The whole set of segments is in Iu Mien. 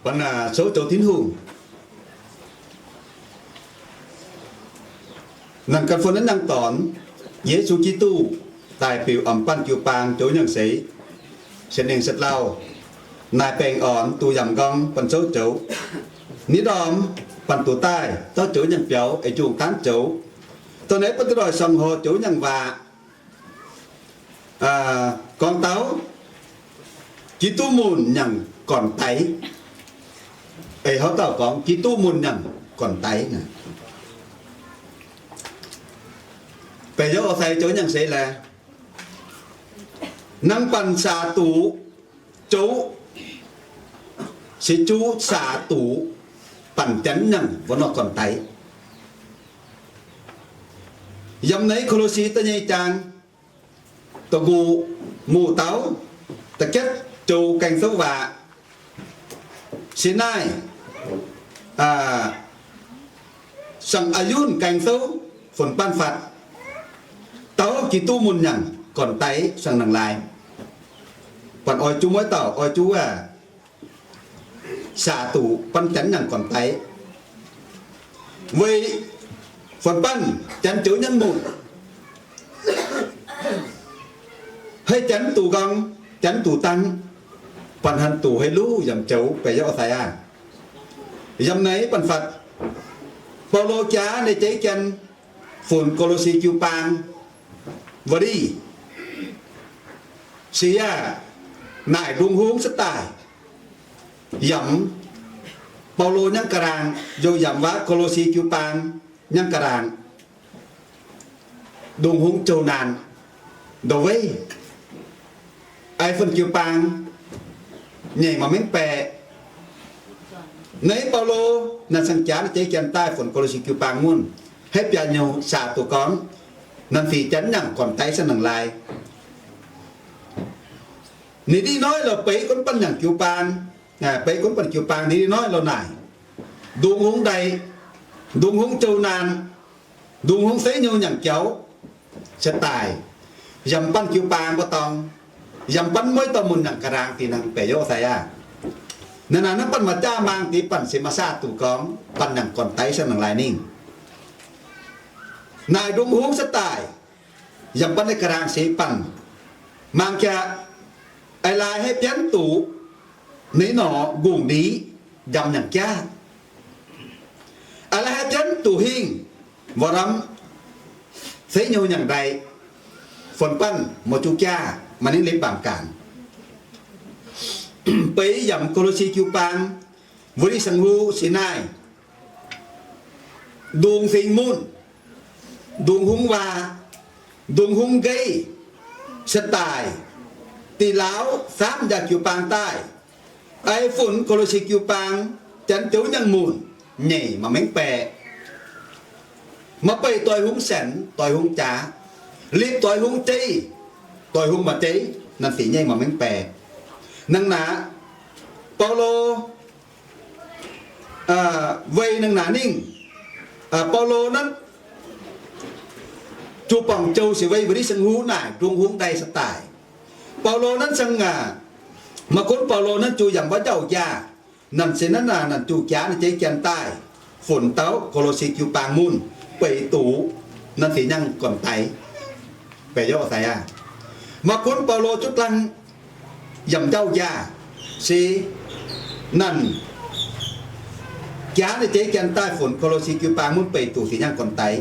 Bun naaic souv zoux Tin-Hungh. Naaic ganh fun naaiv norm dorngx, Yesu Giduc daaih biux m'banh jiu-baang zoux nyangc seix, sienx lingh seix lauh, naaic baengh orn duqv yaac m'nqorngv bun souv zoux. Nitv ndorm bun duqv daaih, zorqv zoux nyangc biaux, ei njungh daanv zoux. Dongh naaiv bun duqv doic song-horc zoux nyangc waac gorngv taux Giduc mun nyangc gorn-daix. Ei hnangv dauh gorngv Giduc mun nyangc gorn-daix naaic, beic youz oix sai zoux nyangc seix laeh, nangh banh saax duqv zoux, se juv saax duqv banh janx nyangc wuov nor gorn-daix. Yiem naaiv Ko^lo^si da'nyeic zaang, da'nqox, muoz-douz, da'cietv joux gaeng-souv waac, se naaiv, sang a'yunv gaeng-souv funx banh fatv, taux Giduc mun nyangc gorn-daix sang nangc laaix. Banh oix juv mueiz dauh oix juv aac, saax duqv banh janx nyangc gorn-daix, weic funx banh janx zoux nyangc mun. Hei janx duqv nqorngv, janx duqv dangv, banh hanc duqv hei luv yaac zoux, beic youz oix sai aac. Yiem naaiv banh fatv, Baulo jaax ninh jeiv janx funx Ko^lo^si jiu-baang wuov dic, se aac, naaic ndongc hungh setv daaih yaac Baulo nyangv ga'ndaangc, youh yaac waac Ko^lo^si jiu-baang nyangv ga'ndaangc, ndongc hungh jouh naanc ndau weiv, ei funx jiu-baang nyeic maaih mengh baeqc. Naaiv Baulo naaic cingx jaax ninh jeiv janx daaih funx Ko^lo^si jiu-baang mun, hei biaac nyungc saax duqv gorngv, naaiv fih janx nyangc gorn-daix sang nangc laaix. Ninh div hnoi lorz beiv gunv banh nyangc jiu-baang, beiv gunv banh jiu-baang ninh div hnoi lorz naaic, ndongc hungh ndaix, ndongc hungh jouh naanc, ndongc hungh seix nyouh nyangc jauv setv daaih, yaac banh jiu-baang mbuo dorngx, yaac banh mueiz dorh mun nyangc ga'ndaangc dih nangc, beic youz oix sai aac. Naaiv naaic naaiv banh maaih jaav-maang deix banh se maaih saax duqv gorngv banh nyangc gorn-daix sang nangc laaix ninh. Naaic ndongc hungh setv daaih yaac banh nyei ga'ndaangc se banh maang jaax, ei laaix hei bianv duqv naaiv norqc nqungc ndic njamv nyangc jaav, ei laaix hei bianv duqv hingh mbu'ndongx seix nyouh nyangc ndaix, funx banh mbu'ndongx jaav maaih ninh liemh baamh gaanc. Beiv yaac Ko^lo^si jiu-baang wuov dic saeng-huv se naaiv, ndongc fingx mun, ndongc hungh waac, ndongc hungh nqeiv setv daaih, diqc laauv saamv njaaux jiu-baang daaih, ei funx Ko^lo^si jiu-baang janx zoux nyangc mun nyeic maaih mengh baeqc. Maaih beiv doix hungh saenx, doix hungh jaax, lipc doix hungh zeiv, doix hungh maaih zeiv, naaiv fih nyeic maaih mengh baeqc. Nangh naaic, Baulo weic nangh naaic ninh, Baulo naaiv zuqc borngc jouh se weic wuov dic saeng-huv naaic ndongc hungh ndaix setv daaih. Baulo naaiv cingx, maaih gunv Baulo naaiv zuqc yaac mbuo njaaux njaah, naaiv se naaiv naaic zuqc jaax ninh jeiv janx daaih funx dauh Ko^lo^si jiu-baang mun, beic duqv naaiv fih nyangv gorn-daix, beic youz oix sai aac. Maaih gunv Baulo zuqc dangh yaac njaaux njaah se naaiv jaax ninh jeiv janx daaih funx Ko^lo^si jiu-baang mun beic duqv fih nyangv gorn-daix.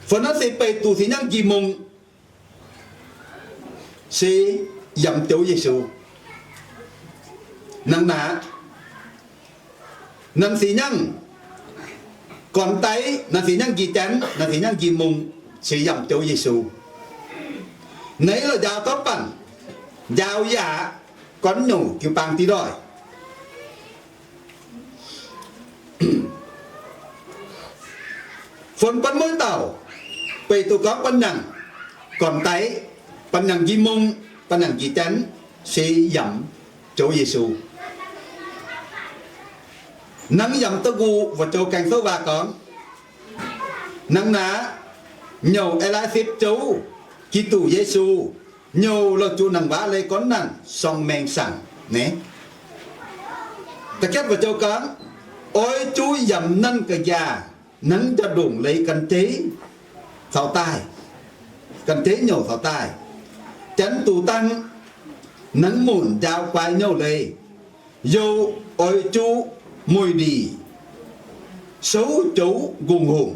Funx naaiv se beic duqv fih nyangv nqi mungh, se yaac zoux Yesu. Nangh naaic, naaiv fih nyangv gorn-daix, naaiv fih nyangv nqi janx, naaiv fih nyangv nqi mungh, se yaac zoux Yesu. Naaiv lorz njaaux tov banh, njaaux yaac gorn-nyungc jiu-baang diqc ndoih. Funx bun mueiz dauh beic duqv gorngv banh nyangc gorn-daix, banh nyangc nqi mungh, banh nyangc nqi janx, se yaac zoux Yesu. Nangv yaac da'nqox wuov zoux gaeng-souv waac gorngv, nangh naaic, nyouc ei laaix sipv zoux Giduc Yesu, nyouc lorz zuqc nangc waac leiz gorn naanc sorng maengx saangc naaiv. Da'cietv mbu'ziex gorngv, oix zuqc yamc nanv ga'njaaih hnangv njang-ndongc leiz gan-jeiv caux daaih, gan-jeiv nyouc caux daaih. Janx duqv dangh hnangv munc njaaux guaix nyouh leiz, youh oix zuqc mueic ndic souv joux ngongh-hungh.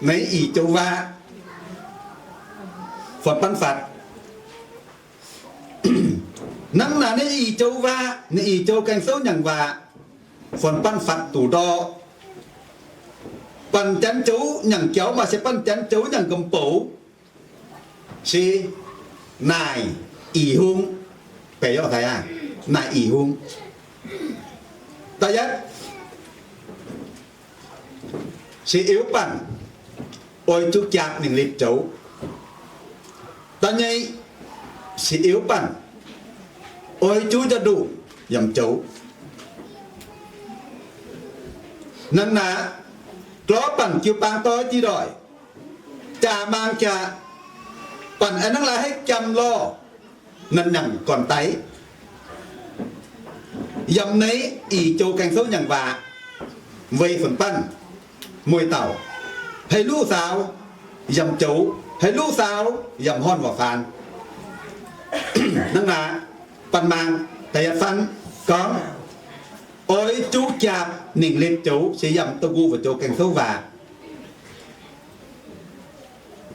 Naaiv i joux waac fun banv fatv. Hnangv naaic naaiv i joux waac, naaiv i joux Gaeng Sou nyangc waac fun banv fatv duqv ndorqc. Banh janx joux nyangc jauv maaih se banh janx joux nyangc gomh bouc, se naaic i hung, beiv yoc aa, naaic i hung. Da'yietv se iu banh oix zuqc jaapv ningh lipc joux. Da'nyeic se iu banh oix zuqc njang-ndongc yamc joux. Hnangv naaic, glorv banh jiu-baang doix diqc ndoic, jaa maang jaa, banh aengx hnangv laaix haiv jam lorh, nanv nyanc gorn-daiv. Yiem naaiv i joux Gaeng Sou nyangc waac weic fun banv mueiz dauh, hei luv saaux yamc joux, hei luv saaux yamc horn waac faan. Hnangv naaic, banh maang da'yietv faan gorngv, oix zuqc jaapv ningh lipc joux, se yiem douz-nqu fu'jueiv Gaeng Sou waac.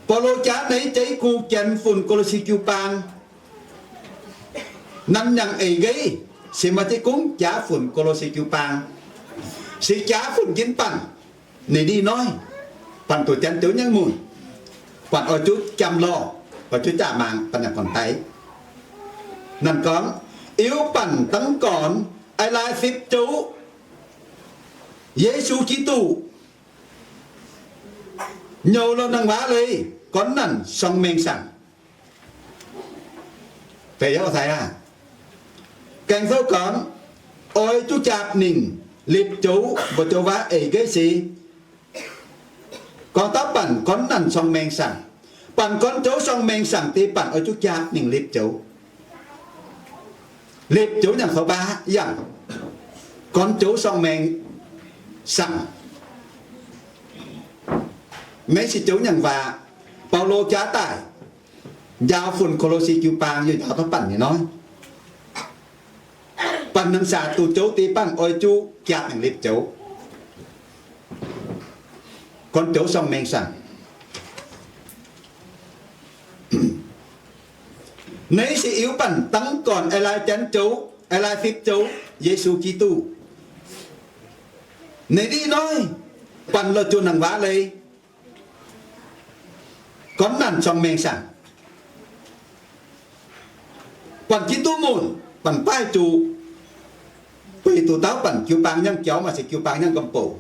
Baulo jaav naaiv jeiv gu Janx funx Ko^lo^si jiu-baang. Nanv nyanc eix nqeiv se maaih jienv gungv jaav funx Ko^lo^si jiu-baang, se jaav funx jienv banh ninh ndih noiv, banh doqc Janx joux nyangv munc, banh oix zuqc jam lorh, oix zuqc jaa maang, banh nyanc gorn-daiv. Nanv gorngv, iu banh dangv gorn ai lai sipv joux Yesu Giduc, nyouz lorh nangh waac leiz gorngv nanc sorng maengx saangc. Beiv yoc sai aav, Gaeng Sou gorngv, oix zuqc jaapv ningh lipc joux, mbu'ziex waac eix nqeiv se gorngv dauh banh gorngv nanc sorng maengx saangc. Banh gorn joux sorng maengx saangc deix banh oix zuqc jaapv ningh lipc joux. Lipc joux nyangc sou baav yangh, gorn joux sorng maengx saangc. Naaiv se joux nyangc waac Baulo jaav daaih njaaux funx Ko^lo^si jiu-baang, yaac njaaux dauh banh nyei noiv. Banh nangc saah duqv joux deix banh oix zuqc jaapv ningh lipc joux, gorn joux sorng maengx saangc. Naaiv se iu banh dangv gorn ai lai Janx joux, ai lai sipv joux Yesu Giduc. Naaiv ndih noiv banh lorh zuqc nangh waac leiz gorngv nanc sorng maengx saangc. Banh Giduc munc, banh baaih zuqc beic duqv dauh banh jiu-baang nyangv jauv maaih se jiu-baang nyangv gomh bouc.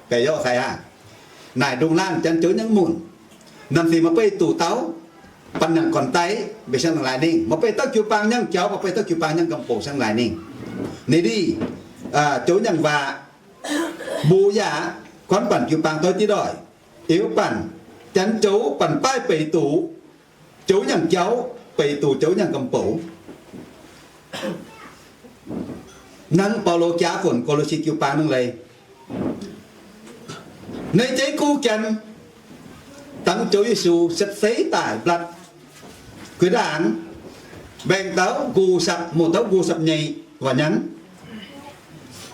Beiv yoc sai aav, naaic ndongc laanh Janx joux nyangv munc, nanv se maaih beic duqv dauh banh nyanc gorn-daiv mbenc siang-laaic ningh, maaih beic dauh jiu-baang nyangv jauv, maaih beic dauh jiu-baang nyangv gomh bouc siang-laaic ningh. Naaiv ndih joux nyangc waac mbuo yaac gorngv banh jiu-baang doix diqv ndoic, iu banh Janx joux banh baaih beic duqv joux nyangv jauv, beic duqv joux nyangv gomh bouc. Hnangv Baulo jaav funx Ko^lo^si jiu-baang nangv leiz. Naaiv jeiv gu Janx dangv joux Yesu setv seix daaih mblatc gueix ndaangc, mbaengx dauh nqu sapv, muoz dauh nqu sapv nyei waac nyanc,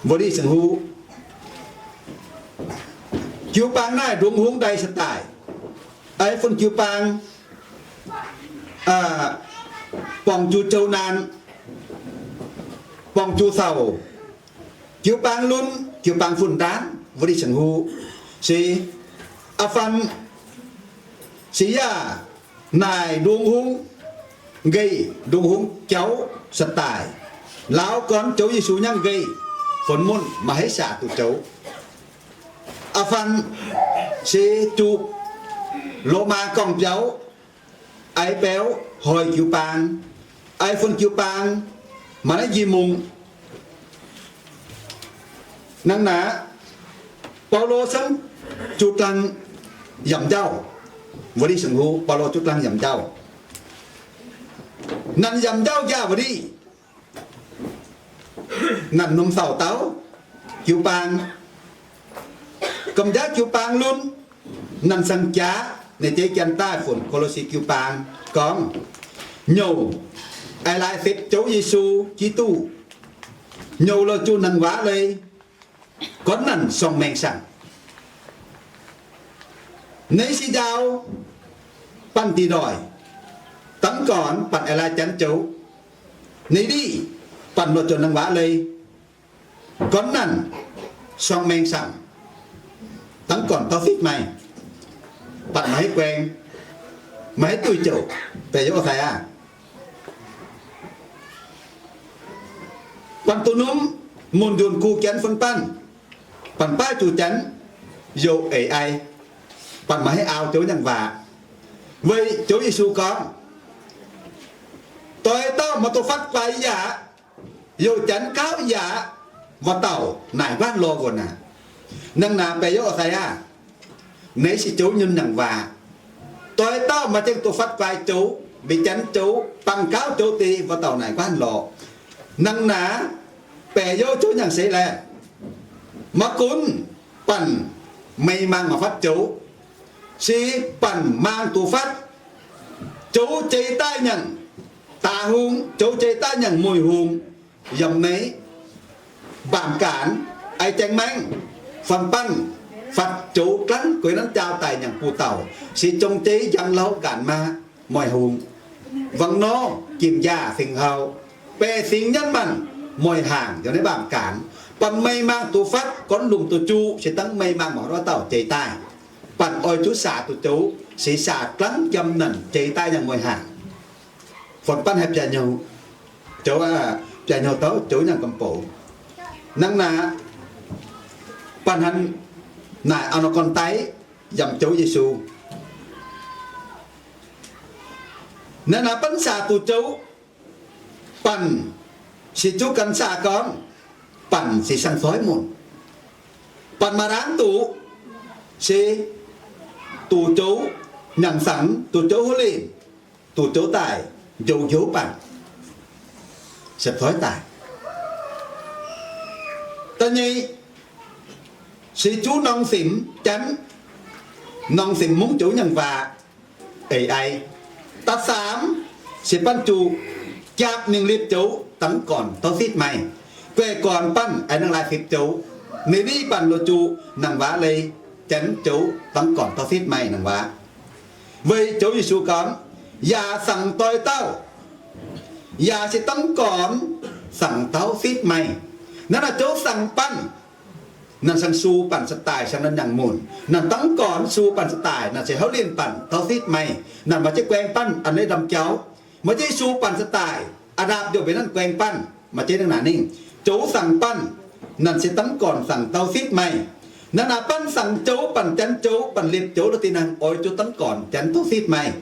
mbuo ndih sengx huv. Jiu-baang naaiv ndongc hungh ndaix se daaih, ei fun jiu-baang borngz zuqc zoux naanc, borngz zuqc sauc, jiu-baang lunx, jiu-baang fun ndaanv, mbuo ndih sengx huv. Se, a'fan, se yaac naaic ndongc hungh nqeic, ndongc hungh jauv se daaih, laauv gorn joux Yesu nyangv nqeic, funx munc maaih haaix saac duqv zoux. A'fan, se zuqc Lomaa gorngv-biauv, ei biauv hoic jiu-baang, ei fun jiu-baang maaih naaiv njiec mungz. Hnangv naaic, Baulo cingx zuqc dangh yamc njaauh. Mbuo ndih sengx huv Baulo zuqc dangh yamc njaauh. Nanv yamc njaauh njaah mbuo ndih, Naanc norm sauc dauh jiu-baang, gamh nziex jiu-baang lunx, naanc saeng-jaax ninh jiex janx daaih funx Ko^lo^si jiu-baang gorngv, nyouc aengx laaix sepv Ziouv Yesu Giduc, nyouc lorz zuqc naang waac leiz, gorngv naanc suang maengx saangc. Naaiv se njaaux banh dih ndoic, dangv gornc banh aengx laaix janx zoux. Naaiv div banh lorz zuqc naang waac leiz, gorngv naanc suang maengx saangc, dangv gornc tauv fitv maaih, banh maaih haaix guaeng, maaih haaix duih ziouc baeqc youv sai aqv. Banh duqv norm munc nduonx gu janx fun banh, banh baav zuqc janx youc eix ai, banh maaih haaix aaux Ziouv nyangc waac. Weic Ziouv Yesu gorngv, doix dauh maaih doh fatv guai yaac, youc janx gauv yaac, wuov dauh naaic nquaah lorh wuonc aac. Naang naaic baeqc youv sai aqv. Naaiv se Ziouv nyunc nyangc waac. Doix dauh maaih zengc doh fatv guai zoux, mbic janx zoux, bangc gauv zoux deix, wuov dauh naaic nquaah lorh. Naang naaic baeqc youv Ziouv nyangc seix laeh. Maiv gunv banh meih maang maaih fatv zoux, se banh maang doh fatv zoux jeix daaih nyangc daaih hungh, zoux jeix daaih nyangc mueiz hungh, yiem naaiv mbaamh gaanv, ei jaeng maengv, fun banh fatv zoux glanv gueix nanv jaau daaih nyangc buoz-dauh, se zong jeix njang louh gaanv maa, mueiz hungh, wangc nor, gimh njaah fingx hau, baeqc fingx nyanv maanh, mueiz haangc yiem naaiv mbaamh gaanv. Banh meih maang doh fatv gorngv lungh duqv juqv, se dangv meih maang maaih wuov dauh jeix daaih. Banh oix zuqc saac duqv zoux, se saac glanv yiem naanc jeix daaih nyangc mueiz haangc. Fun banh haih biaa hnyouv, zoux, biaa hnyouv douc, zoux nyangc gomh bouc. Naang naaic banh hnangv naaic auv-norm gorn-daiv yiem Ziouv Yesu. Naaiv naaic banh saac duqv zoux, banh se zuqv gan saac gorngv, banh se siang-soiv munc. Banh maaih laangz duqv, se duqv zoux nyangc saangc, duqv zoux houv linh, duqv zoux daaih njoux hnyouv banh, siang-soiv daaih. Da'nyeic, se zuqv norm simx janx, norm simx mungv zoux nyangc waac eix ai. Da'faam, se banh zuqc jaapv mingh lipc zoux dangv gornc tauv sitv maaih. Guei gornc banh aengx nangh laaix fipc zoux, maiv div banh lorz zuqc nangc waac leiz, janx zoux dangv gornc tauv sitv maaih nangc waac. Weic Ziouv Yesu gorngv, yaac saangc doix dauh, yaac se dangv gornc saangc tauv sitv maaih. Naaiv naaic Ziouv saangc banh, naaic siang-su banh sa daaih siang naaiv nyangc munc. Naaic dangv gornc su banh sa daaih naaic se houv linh banh tauv sitv maaih. Naaic maaih jienv guaeng banh an leiz ndamv jaux, maaih jienv su banh sa daaih, a'ndaapv ndoh mbenc nanv guaeng banh, maaih jienv naaiv naaic ninh zoux saangc banh, naaic se dangv gornc saangc tauv sitv maaih. Naaiv naaic banh saangc zoux, banh janx zoux, banh lipc zoux, lorz dinh hnangv oix zuqc dangv gornc janx tauv sitv maaih.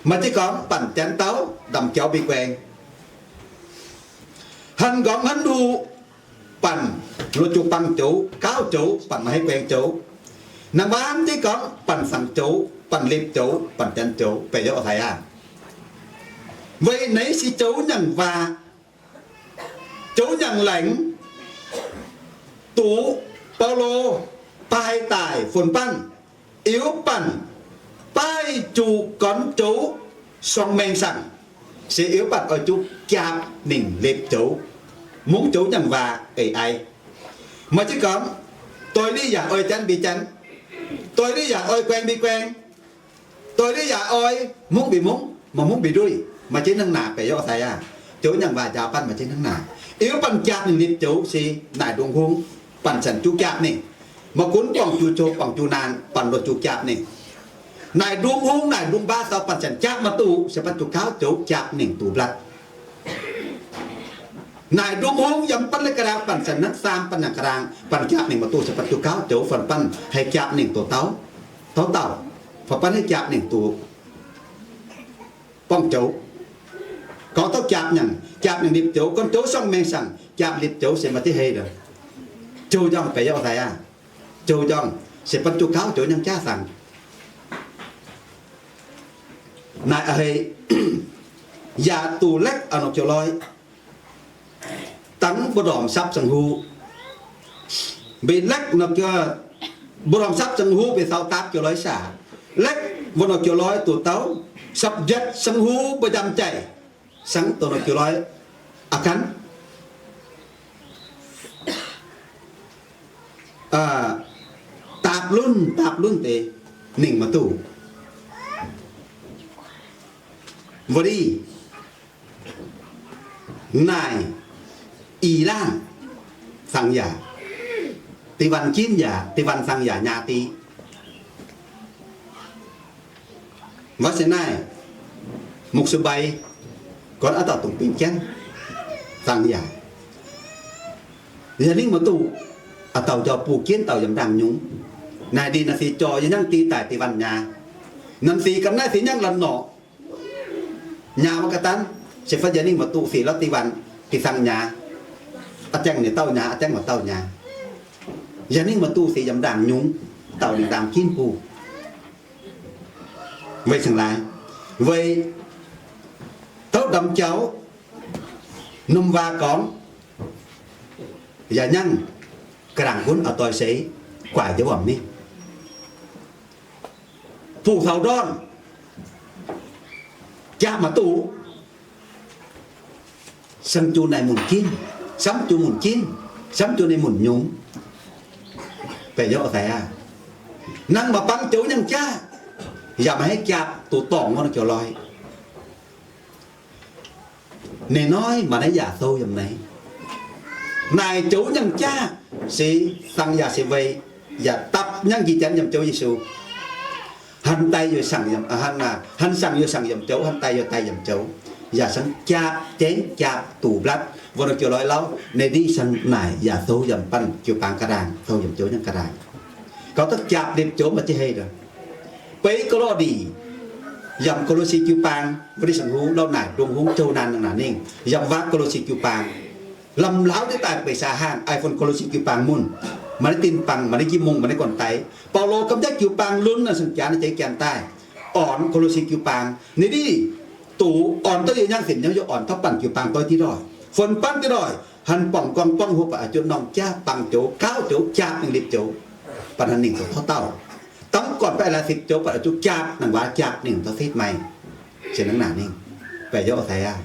Maaih jienv gorngv banh janx tauv ndamv jaux mbuo guaeng. Hnangv gorngv hnangv nduqc, banh lorz zuqc bangc zoux, gauv zoux, banh maaih haaix guaeng zoux. Nangv waac hnangv jienv gorngv banh saangc zoux, banh lipc zoux, banh janx zoux, baeqc youv sai aqv. Weic naaiv se zoux nyangc waac, zoux nyangc laengz, duqv Baulo paaiv daaih fun banh, iuv banh baaiv zuqc gornx zoux suang maengh saangc, se iuv banh oix zuqc jaapv mingh lipc zoux, mungv zoux nyangc waac eix ai. Maaih jienv gorngv, doix liz yaac oix janx mbi janx, doix liz yaac oix guaeng mbi guaeng, doix liz yaac oix mungv mbi mungv, maaih mungv mbi nduih, maaih jienv hnangv naaic baeqc youv sai aqv. Zoux nyangc waac njaaux banh maaih jienv hnangv naaic. Iuv banh jaapv mingh lipc zoux se naaic ndongc hung, banh zanc juqv jaapv mingh. Maiv gunv buangh juqv coux buangh juqv naanc, banh lorz zuqc jaapv mingh. Naaic ndongc hung naaic ndongc mbaav sou banh zanc jaapv maiv duqv, se banh zuqc gauv zoux jaapv mingh duqv mblatv. Naaic ndongc hung yiem banh la'ga'naang banh zanc nanv saam banh nyanc ga'naang, banh jaapv mingh maiv duqv, se banh zuqc gauv zoux fun banh haih jaapv mingh duqv tauv, tauv dauh, fun banh haih jaapv mingh duqv buangh zoux. Gorngv taux jaapv nyanc, jaapv nyanc lipc zoux, gorngv zoux suang maengh saangc, jaapv lipc zoux se maaih diqv hei. Zoux njorngh baeqc youv sai aqv. Zoux njorngh se banh zuqc gauv zoux nyangv jaav saangc. Naaic a'heix yaac duqv lekv a'normh joux loi. Hnangv mbuo ndorm sapv zangc huv, mbenc lekv nor, mbuo ndorm sapv zangc huv mbenc saux daapv joux loi saah, lekv mbuo nor joux loi doqc dauh sapv njietv zangc huv mbuo njamv jaic, sangv doqc nor joux loi aqv gan daapv lunv daapv lunv deix, ninh maiv duqv. Mbuo div naaic ih laanh fangx yaac, da'wanx ginv yaac, da'wanx fangx yaac nyaah div. Mv baac se naaiv mục sư Mbai gorngv aav dauh dungx bingx jienv fangx yaac, yaac ninh maiv duqv. Aav dauh jauv buo jienv dauh yiem ndaangc nyungc. Naaic ndin naaiv sic jorh yie hnangv div daaih da'wanx nyaah. Naaiv sic ga'naaiv sic hnangv la'norqc nyaah maiv ga'dangv, se fai yaac ninh maiv duqv sic lorz da'wanx da'fangx nyaah. A'jangv ninh dauh nyaah, a'jangv maiv dauh nyaah. Yaac ninh maiv duqv sic yiem ndaangc nyungc, dauh ninh ndaangc ginv buo. Weic cingx laaix, weic douc ndamv jauv, norm waac gorngv, yaac hnangv ga'nangc gunv a'doix seix guaaic njoux wuom ninh, buqv taux ndorn, jaa maiv duqv, samv jiu naaiv munc ginv, samv jiu munc ginv, samv jiu ninh munc nyungc. Baeqc youz daic aqv. Hnangv maaih bang joux nyangh jaav, yaac maaih haaix jaapc duqv dorngc wuov joux loi. Ninh hnoi maaih naaiv yaac sou yiem naaiv. Naaic joux nyangh jaav se dangh yaac se weic yaac dapv nyangv njiec janx yiem joux Yesu. Hnangv daaih yaac saangc yiem, hnangv saangc yaac saangc yiem joux, hnangv daaih yaac daaih yiem joux, yaac saangc jaapc jengv jaapc duqv mblatv wuov joux loi lauh. Ninh ndiev saangc naaic yaac sou yiem banh jiu-baang ga'naaiv, sou yiem joux nyangh ga'naaiv. Gauh duqv jaapc liepc joux maaih jienv hei. Beiv Ga'lorqv Ndieqc yiem Ko^lo^si jiu-baang wuov deix saangc huv lauh naaic ndongc hungh jouh naanc nangc naaic ningh yiem waac Ko^lo^si jiu-baang. Lamh laauv deix daaih beic saa haangh, aengx fun Ko^lo^si jiu-baang mun, maaih naaiv din bang, maaih naaiv njimv mungh, maaih naaiv gorn daiv. Baulo gamh nziex jiu-baang lunx naaic saeng-jaax naaiv jeiv janx daaih ornx Ko^lo^si jiu-baang. Ninh ndiev duqv ornx duqv yie nyangv sienx nyei, yie ornx taux banh jiu-baang doix diqv ndoih, fun banh diqv ndoih, hanc borngc gorngv borngv huv baac oix zuqc norm jaav bangc joux, gauh joux jaapc ninh liepc joux, baac hanc ningc zoux taux dauh. Dangv gorn baac laaix sipc joux baac oix zuqc jaapc nangc waac, jaapc ninh taux setv maaih. Sienx nangv naaic ningh, baeqc youz daic aqv.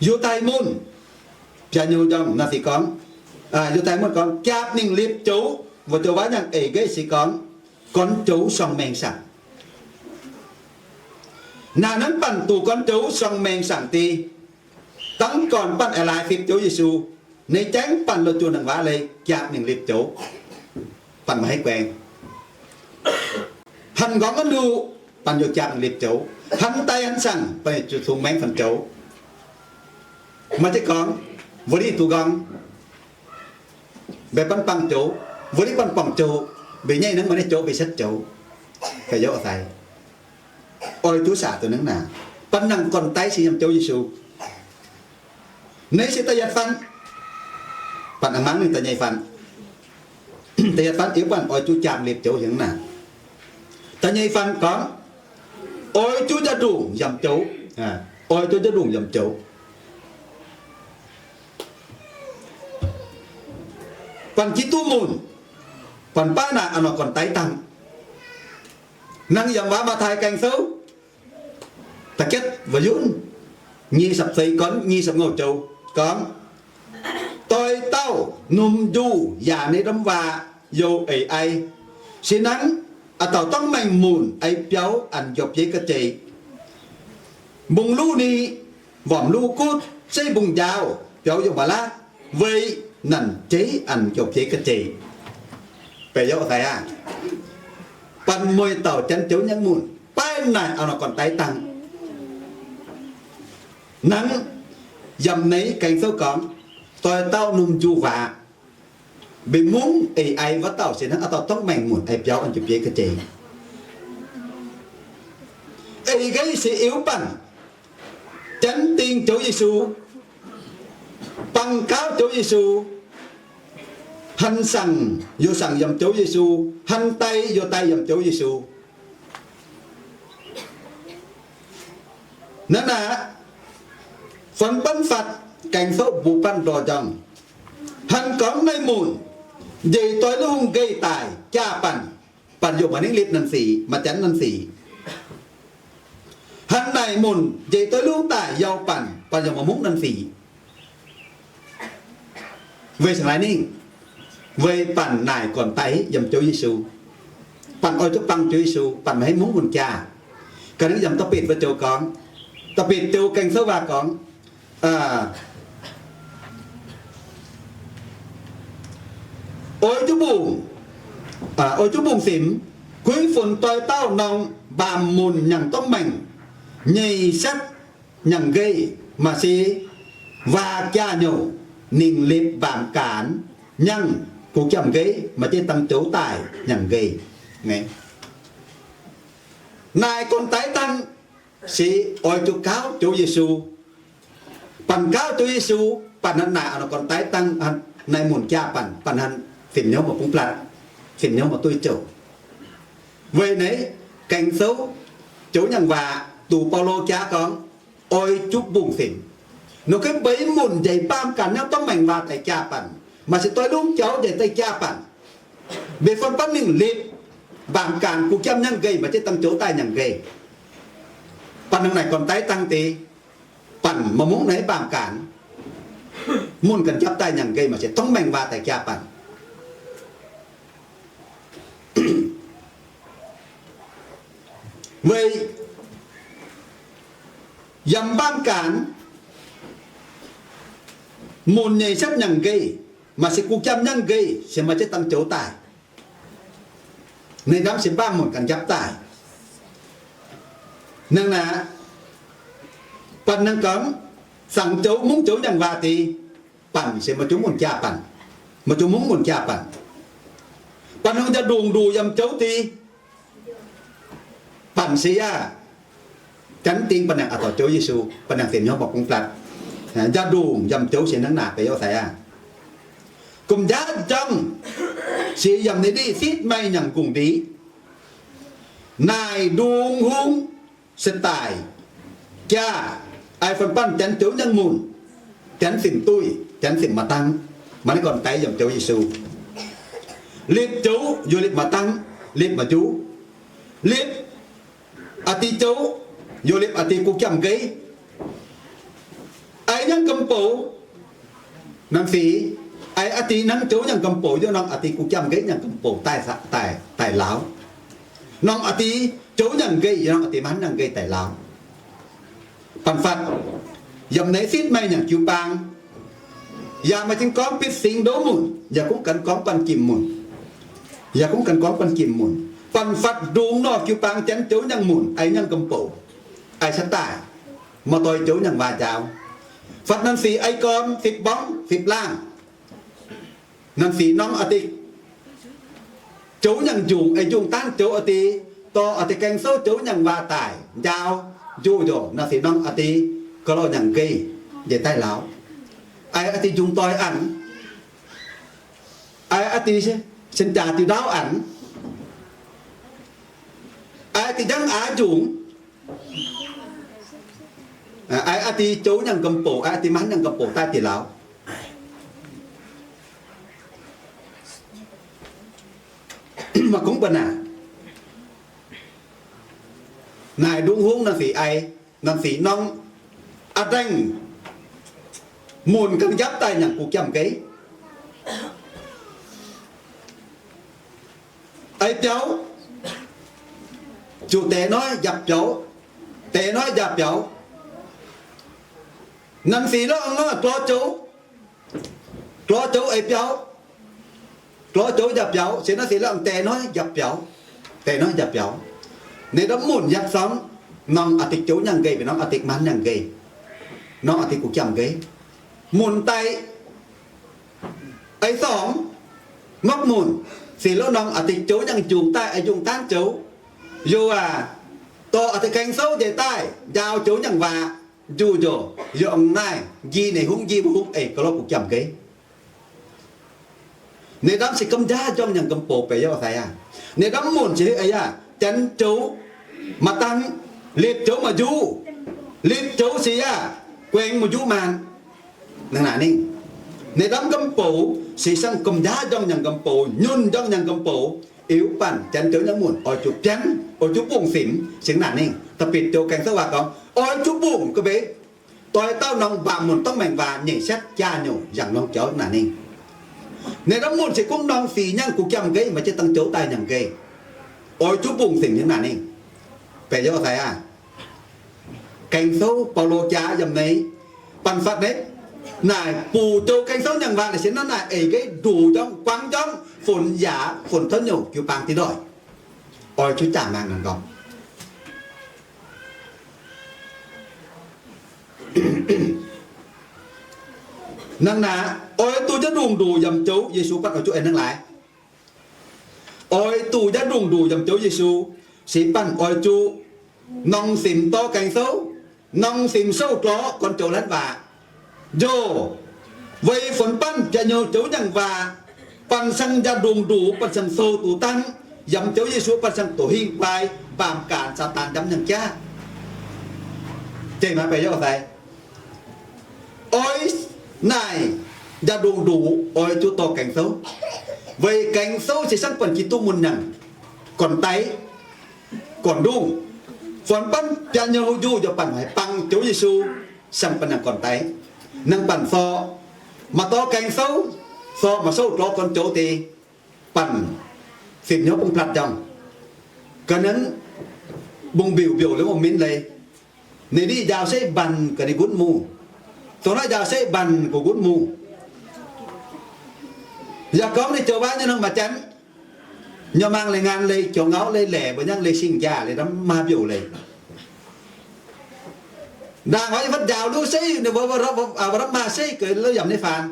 Yiutai mun, biaa nyei njormh naaiv se gorngv, Yiutai mun gorngv jaapv ninh liepc joux, weic joux waac nyangh eix nqeiv se gorngv gorn joux suang maengx saangc. Naaic nanv banh duqv gorn joux suang maengx saangc deix, dangv gorn banh eix laaix fipc joux Yesu, ninh jangv banh loz-juoh nangc waac leiz jaapv ninh liepc joux, banh maaih haaix guaengx. Hanc nqorngv gunv nduqc, banh youh jaapv ninh liepc joux. Hanc daaih hanc saangc, banh zuqc cungx maengx fun joux. Maaih jienv gorngv, wuov deix duqv nqorngv, mbaeqc banh bangc joux, wuov deix banh bangc joux, mbaeqc nyei hnangv maaih naaiv joux mbaeqc setv joux. Baeqc youz daic. Oix duqv saac duqv hnangv naaic. Banh nangc gorn-daiv se yiem joux Yesu. Naaiv se da'yietv fatv. Banh a'hnangv ninh da'nyeic fatv. Da'yietv fatv iu banh oix zuqc jaapv liepc joux hienx naaic. Da'nyeic fatv gorngv, oix zuqc njaa-ndongh yiem joux. Oix zuqc njaa-ndongh yiem joux. Banh Giduc mun, banh baav naaic a'hnoi gorn-daiv dangh. Hnangv yiem waac Matv^taai Gaeng Sou da'jietv wuov yunv, nyic sapc feix gorn nyic sapc ngouh joux gorngv, doix dauh nunc njuh yaac nyei ndamv waac youh eix ai, se hnangv a'dauh dorngv maengh munc ai biauv an njoux bieiv ga'jeiv. Mbungv luv ni, wormx luv gutv, zeiv mbungv njaaux, biauv youh ma'laqv, weic naanc jeiv an njoux bieiv ga'jeiv. Baeqc youz daic aqv. Banh mueiz dauh janx joux nyangv munc, baav naaic a'hnoi gorn-daiv dangh. Hnangv yiem naaiv Gaeng Sou gorngv, doix dauh nunc njuh waac, mbenc mungv eix ai wuov dauh se hnangv a'dauh dorngv maengh munc ai biauv an njoux bieiv ga'jeiv. Eix nqeiv se iu banh janx dingh joux Yesu, bangc gaav joux Yesu, Hanh saangc youh saangc yiem Ziouv Yesu, hanh die youh die yiem Ziouv Yesu. Naaiv naaic, fun banv fatv gaeng souv mbuo banv ndorh njang. Hanh gorngv naaiv munc, njiec doix lungh nqeic daaih jaa-baanh, baanh youh maaih ningv lipv nanv sic, maaih janx nanv sic. Hanh naaic munc njiec doix lungh daaih yau baanh, baanh youh maaih mungv nanv sic. Weic sengx lai ningv, weic baanh naaic gorn-daic yiem Ziouv Yesu. Baanh oix zuqc bang Ziouv Yesu, baanh maaih hei mungv munc jaa. Ga'naaiv yiem Da'betc wuov joux gorngv, Da'betc joux gaeng souv waac gorngv, oix zuqc mbungh, oix zuqc mbungh simx, kuinv funx doix dauh norm mbaamh munc nyangc dorngv maengc, nyei setv nyangc nqeic, maaih se waac jaa nyouc, ningh lipv mbaamh gaanx, nyangv guv jam nqeic, maaih jienv dangx joux daaih nyangc nqeic. Naaic gorn-daic dangh se oix zuqc gaauv Ziouv Yesu. Baanh gaauv Ziouv Yesu, baanh hnangv naaic gorn-daic dangh naaic munc jaa-baanh, baanh hnangv fim hnyouv maaih bungx blatc, fim hnyouv maaih dueiv jouh. Weic naaiv gaeng souv joux nyangc waac duqv Baulo jaax gorngv, oix zuqc mbungh simx. Nor kei mbeix munc njiec mbaamh gaanx nyangv dorngv maengc waac daaih jaa-baanh, maaih se doix lungh jauv njiec daaih jaa-baanh. Mbenc fun banv ningh lipv mbaamh gaanx guv jam nyangv nqeic, maaih jienv dangx joux daaih nyangc nqeic. Baanh hnangv naaic gorn-daic dangh deix, baanh maaih mungv naaiv mbaamh gaanx, munc ganh njapv daaih nyangc nqeic, maaih se dorngv maengc waac daaih jaa-baanh. Weic yiem mbaamh gaanx, munc nyei setv nyangc nqeic, maaih se guv jam nyangv nqeic, se maaih jienv dangx joux daaih. Ninh hnamv se mbaamh munc ganh njapv daaih. Hnangv naaic, baanh hnangv gorngv, zaangc joux mungv joux nyangc waac deix, baanh se maaih joux munc jaa-baanh, maaih joux mungv munc jaa-baanh. Baanh hnangv jaa-ndungc nduqc yiem joux deix, baanh se yaac janx dingh baanh nangc a'dorc Ziouv Yesu, baanh nangc fim hnyouv maaih bungx blatc. Jaa-ndungc yiem joux se hnangv naaic deix, yaac sai aqv. Gomh njaatv njang se yiem ninh ndiev sitv maaih nyangc gungx ndiqv. Naaic ndung hung se daaih jaa, ai fun banv janx joux nyangh munc, janx fim duih, janx fim maaih dangv, maaih naaiv gorn-daic yiem Ziouv Yesu. Lipc joux yaac lipc maaih dangv, lipc maaih njuv. Lipc a'dix joux yaac lipc a'dix guv jam nqeic. Ai nyangv gomh bouc, nanv sic, ai a'dix hnangv joux nyangh gomh bouc, yaac norm a'dix guv jam nqeic nyangh gomh bouc daaih, daaih, daaih lauz. Norm a'dix joux nyangh nqeic, yaac norm a'dix manv nyangh nqeic daaih lauz. Baanh fatv, yiem naaiv sitv maaih nyangc jiu-baang, yaac maaih zingh gorngv bitv singx ndoqv munc, yaac kungx ganh gorngv baanh jimc munc, yaac kungx ganh gorngv baanh jimc munc. Baanh fatv ndungx nor jiu-baang janx joux nyangh munc, ai nyangh gomh bouc, ai caqv daaih, maaih doix joux nyangh waac njaaux. Fatv nanv sic ai gorn fipv mborngv fipv laangh. Nanv sic norm a'dix joux nyangh njungc, ei njungh daanv joux a'dix, dorh a'dix gaeng souv joux nyangh waac daaih njaaux njuqc njoc. Nanv sic norm a'dix ga'lorh nyangh nqeic njiec daaih lauz. Ai a'dix njungh doic a'nc, ai a'dix sin jaax diuh ndaauv a'nc, ai a'dix njangv aav njungc, ai a'dix joux nyangh gomh bouc, ai a'dix manv nyangh gomh bouc daaih deix lauz. Maaih kungx ba'naac, naaic ndungh hungh nanv sic ai, nanv sic norm a'deix gaengh munc ganh njapv daaih nyangc guv jam nqeic. Ei biauv, zuqc deix noiv njapc biauv, deix noiv njapc biauv. Nanv sic lorqc, norm glor joux, glor joux ei biauv, glor joux njapc biauv, se nanv sic lorqc deix noiv njapc biauv, deix noiv njapc biauv. Ninh ndorm munc yaac zorngv norm a'deix joux nyangh nqeic, norm a'deix manv nyangh nqeic, norm a'deix guv jam nqeic. Munc daaih ei zorngv, mokv munc, sic lorqc norm a'deix joux nyangh njungc daaih ei njungh daanv joux. Yaac aac, dorh a'deix gaeng souv njiec daaih njaaux joux nyangh waac njuqc njoc, yaac ong naaiv nji ninh hungv nji mv hungv eix ga'lorh guv jam nqeic. Ninh ndamv se gomh nqa'haav njorngh nyaanh gomh bouc, baeqc youz a'feix aqv. Ninh ndamv muonc se a'yaac janx joux maaih dangh, lipc joux maaih njuqv, lipc joux se yaac guaengx maaih njuqv maanh. Nangh naaic ninh, ninh ndamv gomh bouc se sangv gomh nqa'haav njorngh nyaanh gomh bouc, nyunh njorngh nyaanh gomh bouc, iu banh janx joux nyei muonc oix zuqc bianv, oix zuqc bungx-simx. Singx naanc ninh da'bitc joux gaeng souv waac gorngv oix zuqc bungx ga'mbeix, doix dauh norm mbaamh muonc dorngv maengc waac nyeic setv jaa nyouc yangh norm jauv naanc ninh. Ninh ndamv muonc se gunv norm sic nyangv gu'jamv nqeiv, maaih jienv dangh joux daaih nyangv nqeiv, oix zuqc bungx-simx nyei naanc ninh. Baeqc youz a'feix aqv. Gaeng souv Baulo jaax yiem naaiv, banh fatv naaiv, naaic buc joux gaeng souv nyangv waac naaic se naaiv naaic eix nqeiv nduqc njorngh, guangv njorngh, funx yaac funx tov nyouc jiu-baang diqc ndoih. Oix zuqc jaa maengh nangc gorngv. Nangh naaic oix duqv jienv ndungh nduqc yaac joux Yesu banh oix zuqc eix nangv laaix. Oix duqv jienv ndungh nduqc yaac joux Yesu, se banh oix zuqc norm simx dorh gaeng souv, norm simx souv-glorv gorn joux laanh waac. Njoh, weic funx banh biaav-nyouh joux nyangv waac, banh siang njang ndungh nduqc, banh siang sou duqv dangv, yaac joux Yesu banh siang doqc hingh guai, mbaamh gaanc Saadaan njamv nyangv jaav. Jeiv maaih baeqc youz a'feix. Oix naaic njang ndungh nduqc oix zuqc dorh gaeng souv. Weic gaeng souv se siang banh Giduc mun nangc gorn-daiv, gorn-ndungh. Funx banh biaav-nyouh njuqc njoux banh haih bang joux Yesu, siang banh nangc gorn-daiv. Nangh banh sorc maaih dorh gaeng souv, sorc maaih souv-glorv gorn joux deix, banh simx hnyouv bungx blatc njorngh. Ga'naaiv mbungh mbiouc mbiouc liuz mv minv leiz, ninh ndiev njaaux setv mbanc ga'naaiv gunv mungh, dongh naaiv njaaux setv mbanc ga'gunv mungh. Yaac gorngv ninh joux baav nyei nongc maaih janx, nyorx maang leiz ngaanh leiz, joux ngauv leiz laeqc, mbuo nyangv leiz sing-njaaih leiz, ndamv maa mbiouc leiz. Ndaangc oix fatv njaaux nduqc seiv, ninh mbuo ndamv maa seiv ga'lov yaac mv nyei faanx.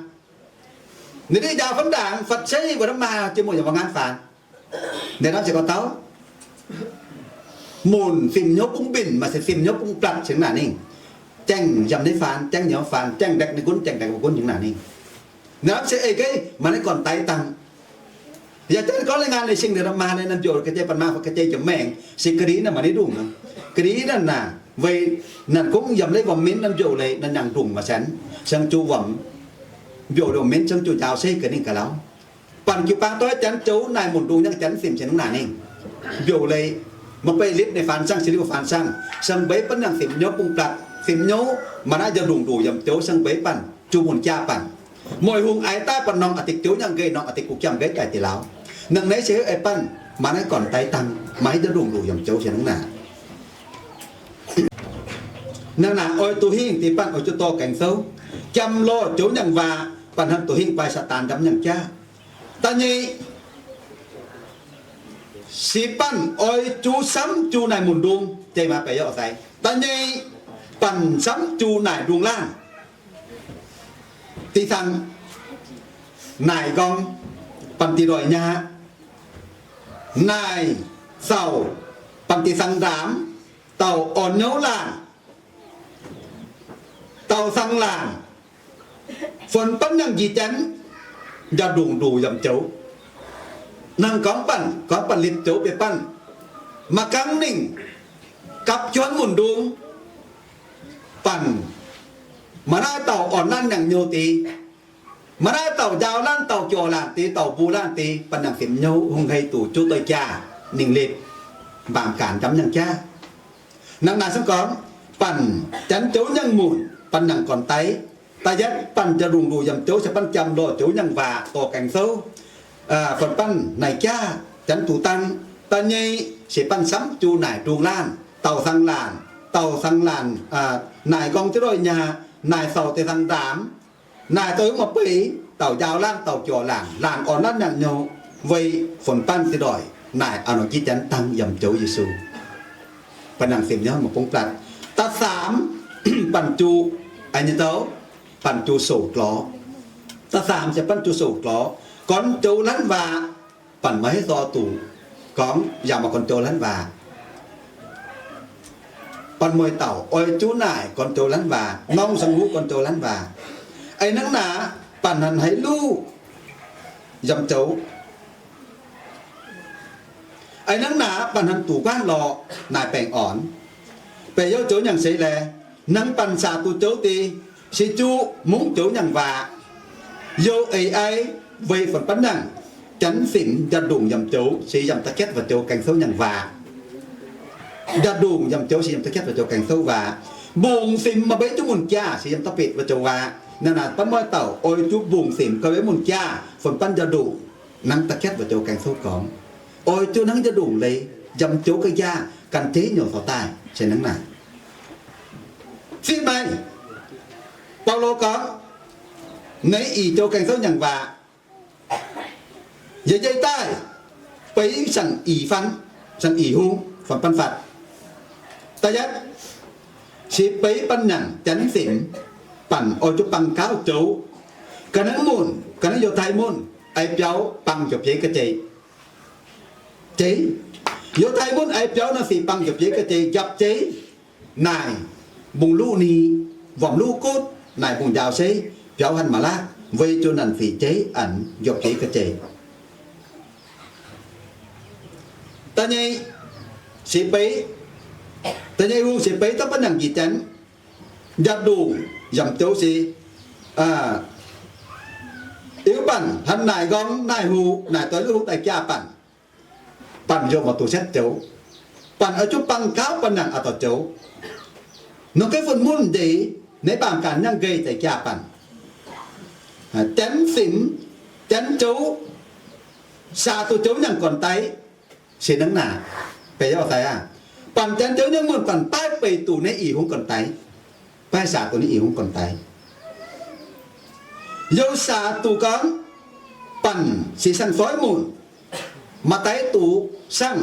Ninh ndiev njaaux fatv ndaangc fatv seiv mbuo ndamv maa jienv muoz yaac mv ngaanv faanx. Ninh ndamv se gorngv taux munc simx hnyouv bungx mbinc maaih se simx hnyouv bungx blatc cingx naaic ninh, jaeng yaac mv nyei faanx, jaeng nyei faanx, jaeng ndekc ninh gunv, jaeng ndekc mbuo gunv cingx naaic ninh. Ninh ndamv se eix geiv maaih naaiv gorn-daiv dangh. Yaac janx gorngv leiz ngaanh leiz sing ninh ndamv maa naaiv, naaiv mbiouc ga'jei banh maa fai ga'jei jomc maengx, se ga'ndiev naaiv maaih naaiv ndungh nor. Ga'ndiev naaiv naaic, weic naaic gunv yaac mv leiz mbuo minv naaiv mbiouc leiz, naaiv nyangc ndungh maaih sanx, siang juqc wuom mbiouc leiz mbuo minv, siang juqc njaaux seiv ga'ningh ga'lauh. Banh jiu-baang doix janx joux naaic munc ndungh nyangv janx simx cingx naaic ninh. Mbiouc leiz, maaih beiv litv ninh faanx siang, se litv faanx siang, siang mbeix banh nyangc simx hnyouv bungx blatc, simx hnyouv maaih naaiv njang ndungh nduqc yaac joux siang mbeix banh juqc munc jaa banh. Mueic hungh aiv daaih banh norm a'deix joux nyangv nqeiv, norm a'deix gu'jamv nqeiv daaih deix lauz. Nangc naaiv se heuc ei banh maaih naaiv gorn-daiv dangh, maaih njang ndungh nduqc yaac joux cingx naaic. Nangc naaic oix duqv hingh deix banh oix zuqc dorh gaengh souv, jam lorh joux nyangv waac, banh hnangv duqv hingh guai Saadaan njamv nyangv jaav. Da'nyeic, se banh oix zuqc samv juqc naaic munc ndung, jeiv maaih baeqc youz a'feix. Da'nyeic, banh samv juqc naaic ndung laanh. Da'nyeic, naaic nqorngv banh da'ndoic nyaqv, naaic zaux banh da'sang ndaamv, dauh orn hnyouv laanh, dauh sang laanh, funx banh nyangv njiec janx, njang ndungh nduqc yaac joux. Nangh gorngv banh, gorngv banh lipc joux bieqc banh, maiv gaengh ninh gapv juonv munc ndung, banh maaih naaiv dauh orn laanh nyangv hnyouv deix, maaih naaiv dauh njaaux laanh, dauh jorc laanh deix, dauh mbuo laanh deix, banh nyangv simx hnyouv hungh hei duqv zuqc doix-jaax, ninh lipc mbaamh gaanc njamv nyangv jaav. Nangh naaic se gorngv banh janx joux nyangv munc, banh nyangv gorn-daiv. Da'yietv, banh njang ndungh nduqc yaac joux se banh jam lorh joux nyangv waac dorh gaengh souv, funx banh naaic jaav janx duqv dangh. Da'nyeic se banh samv juqc naaic ndung laanh, dauh sang laanh, dauh sang laanh, naaic nqorngv da'ndoic nyaqv, naaic zaux da'sang ndaamv, naaic dauh hnyouv maaih beiv, dauh njaaux laanh, dauh jorc laanh, laanh orn laanh nyangv hnyouv, weic funx banh da'ndoic naaic a'hnoi jiex janx dangh yaac joux Yesu. Banh nyangv simx hnyouv maaih bungx blatc. Da'faam, banh juqc, nyei dou, banh juqc sou-glorx. Da'faam se banh juqc sou-glorx, gorn joux laanh waac. Banh maaih haaix dorh duqv gorngv yaac maaih gorn joux laanh waac. Banh mueiz dauh oix zuqc naaic gorn joux laanh waac, norm siang huv gorn joux laanh waac. Ih hnangv naaic, banh hnangv haaix luv yiem zoux. Ih hnangv naaic banh hnangv duqv guanh lorqc naaic baengh orn. Beic youh zoux nyanc seix laeh, hnangv banh saac duqv zoux deix, se juqv mungv zoux nyanc waac. Youh eix ai weic funx ban nangc, janx simx njang-ndongc yiem zoux se yiem da'kietv waac zoux gaeng souv nyanc waac. Njang-ndongc yiem zoux se yiem da'kietv waac zoux gaeng souv waac. Mbungx simx maaih mbeix juqv mun jaax se yiem da'betc waac zoux waac. Naaiv naaic ban muoz-doic oix zuqc mbungx simx gauh mbeix mun jaax funx ban njang-ndongc hnangv da'kietv waac zoux gaeng souv gorngv. Oix zuqc hnangv njang-ndongc leiz yiem zoux ga'njaav gan jeiv nyouc caux daaih se hnangv naaic. Fih maaih, Baulo gorngv, naaiv ih zoux gaeng souv nyanc waac, yie njiec daaih beiv saeng-ix fang, saeng-ix hung funx ban fatv. Da'yietv, se beiv ban nyanc janx simx, banh oix zuqc bang gauv zoux. Ga'naaiv mun, ga'naaiv Yiutai mun, ei biaux bang njoux bieiv ga'jeiz. Jeiv, Yiutai mun ei biaux naaiv sic bang njoux bieiv ga'jeiz, njapc jeiv naaic, mbungh luqv ni, wuom luqv gutv naaic mbungh njaaux seiv, biaux hanc maac laatv, weic zuqc naaic sic jeiv anx njoux bieiv ga'jeiz. Da'nyeic, se beiv, da'nyeic hungh se beiv daav ban nyanc njiec janx, njang-ndongc yiem zoux se, iu banh hanc naaic nqorngv naaiv hungh naaic doix luv hungh daaih jaa banh. Banh youh mv duqv setv zoux. Banh oix zuqc bang gauv ban nangc a'dauh zoux. Nongc gaiv funx mun ndeic, naaiv baamh ganh nyangv nqei daaih jaa banh. Janx simx, janx zoux, saac duqv zoux nyangv gorn-daic, se hnangv naaic. Beiv youh daaih aqv. Banh janx zoux nyangv mun banh baav beic duqv naaiv ih hungh gorn-daic. Baav saac duqv naaiv ih hungh gorn-daic. Youh saac duqv gorngv banh se sangv soiv mun. Maaih deix duqv sangv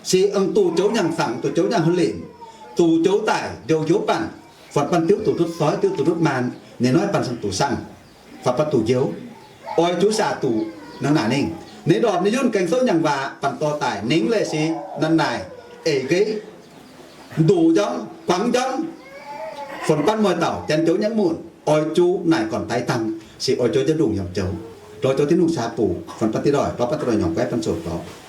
se aengx duqv zoux nyangv fangx, duqv zoux nyangv haaix lenc, duqv zoux daaih njoux njoux banh, funx banh diuv duqv ndutv soiv, diuv duqv ndutv maan, ninh hnoi banh sangv duqv sangv, funx banh duqv njoux. Oix zuqc saac duqv hnangv naaic ningh. Ninh ndorpc ninh yunh gaeng souv nyangv waac banh dorh daaih ningx leih se nanv naaic, eix nqeiv, nduqc njormv, guangx njormv, funx banh muoz-doic janx zoux nyangv mun, oix zuqc naaic gorn-daic dangh, se oix zuqc njang-ndongc yiem zoux, lorz zoux Tin-Hungh caa bun, funx banh diuh doic, lorz banh diuh doic nyungc guaiv banh zoux dorngx.